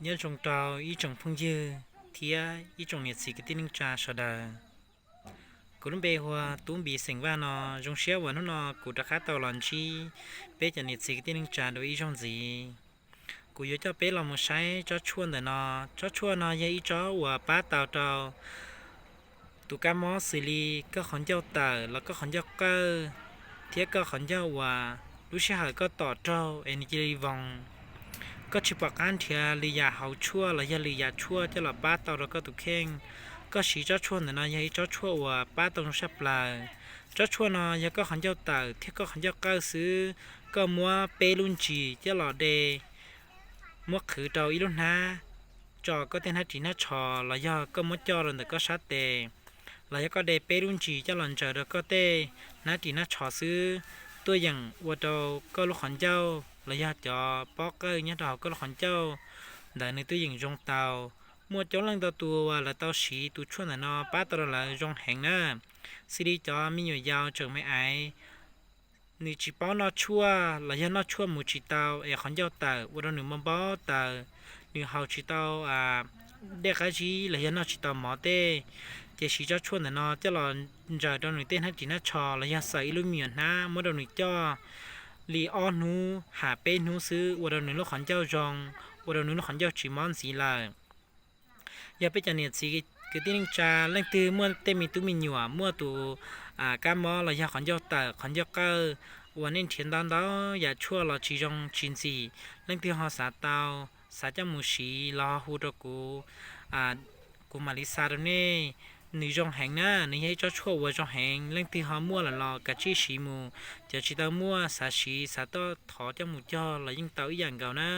Nyob zoo rau ib tsoom phooj ywg thiab ib tsoom niam txiv kwv tij neej tsa sawv daws. Kuv lub npe hu ua Tub Npiv xeem Vaj no. Zoo siab uas hnub no kuv rov qab tau los ntsib peb cov niam txiv kwv tij neej tsa dua ib zaug ntxiv. Kuv yuav coj peb los mus saib tsob tshuaj ntawm no. Tsob tshuaj no yog ib tsob uas pab tau rau tus kab mob xws li koj qhov ncauj tawm los koj qhov ncauj qawj, thiab koj qhov ncauj uas lub sij hawm koj tom raug es nws cia li voos. Koj tsis pom qab nrhiav lwm yam hauv tshuaj los yog lwm yam tshuaj coj los pab tau rau koj tus kheej, koj siv tsob tshuaj ntawm no yog ib tsob tshuaj uas pab tau zoo tshaj plaws. Tsob tshuaj no yog koj qhov ncauj tawm thiab koj qhov ncauj qawj xwb, koj muab peb lub ntsis coj los de, muab qhwv rau ib lub hnab, tso koj tej hnab ris hnab tsho los yog koj muab coj rau ntawm koj sab tes, los yog koj de peb lub ntsis coj los ntsaws rau koj tej hnab ris hnab tsho xwb, tuaj yeem ua rau koj lub qhov ncauj los yog cov pob qawj nyob rau hauv koj lub qhov ncauj ntawd nws tuaj yeem zoo tau. Muaj coob leej ntau tus uas lawv tau siv tus tshuaj ntawm no pab tau rau lawv zoo heev na. Xws li cov me nyuam yaus tseem me aiv, nws tsis paub noj tshuaj los yog noj tshuaj mus tsis tau es qhov ncauj tawm ua rau nws npau npau taws, nws haus tsis tau dej qab zib los yog noj tsis tau mov tej, ces siv tsob tshuaj ntawm no coj los ntsaws rau nws tej hnab ris hnab tsho los yog xaws ib lub me nyuam hnab muab rau nws coj li ob hnub ham peb hnub xwb ua rau nws lub qhov ncauj zoo, ua rau nws lub qhov ncauj tsis mob ntxiv lawm. Yog peb cov niam txiv kwv tij neej tsa leej twg muaj tej me tub me nyuam muaj tus kab mob los yog qhov ncauj tawm qhov ncauj qawj uas nej nrhiav ntau ntau yam tshuaj los tsis zoo tsis ntxim, leej twg ho xav tau, xav coj mus siv los ho hu rau kuv, kuv mam li xa rau nej. Nws zoo heev na, nws yog ib tsob tshuaj uas zoo heev, leej twg ho muaj lawm los kav tsij siv mus, cov tsis tau muaj xav siv xav tuaj thov coj mus cog los yeej tau ib yam nkaus na.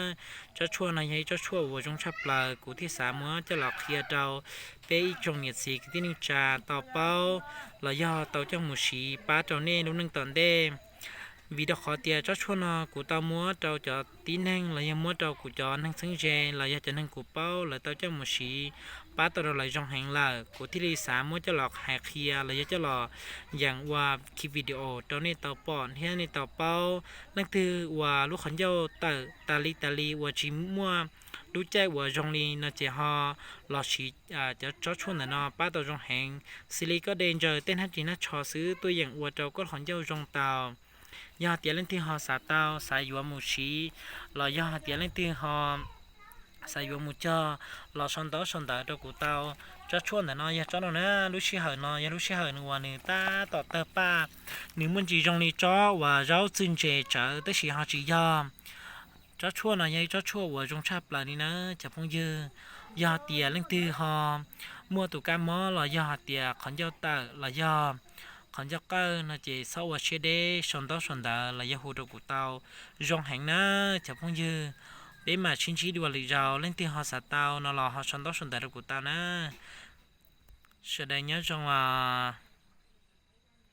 Tsob tshuaj no yog ib tsob tshuaj uas zoo tshaj plaws, kuv thiaj xav muab coj los qhia rau peb ib tsoom niam txiv kwv tij neej tsa tau paub los yog tau coj mus siv pab rau nej lub neej tom ntej. Vim rau qhov tias tsob tshuaj no kuv tau muab rau cov tib neeg los yog muab rau kuv cov neeg txheeb ze los yog cov neeg kuv paub lawv tau coj mus siv pab tau rau lawv zoo heev lawm, kuv thiaj li xav muab coj los hais qhia los yog coj los yeem ua ki video rau nej tau pom thiab nej tau paub. Leej twg uas lub qhov ncauj tawm tas li tas li uas tsis muaj lub caij uas zoo li no ces ho los siv cov tsob tshuaj ntawm no pab tau zoo heev. Xws li koj de ntsaws tej hnab ris hnab tsho xwb tuaj yeem ua rau koj qhov ncauj zoo tau. Yog hais tias leej twg ho xav tau xav yuav mus siv los yog hais tias leej twg ho xav yuav mus cog los sau ntaub sau ntawv rau kuv tau. Tsob tshuaj ntawm no yog tsob no na, lub sij hawm no yog lub sij hawm nws uas nws tab tom tawg paj, nws muaj ntsis zoo li tsob uas zaub txwj ntse tsawv tab sis ho tsis yog. Tsob tshuaj no yog ib tsob tshuaj uas zoo tshaj plaws li na cov phooj ywg. Yog hais tias leej twg ho muaj tus kab mob los yog hais tias qhov ncauj tawm los yog qhov ncauj qawj no ces txhob ua siab deb, sau ntaub sau ntawv los yog hu rau kuv tau zoo heev na cov phooj ywg. Peb mam sib ntsib dua lwm zaus, leej twg ho xav tau no los ho sau ntaub sau ntawv rau kuv tau na. Sawv daws nyob zoo os.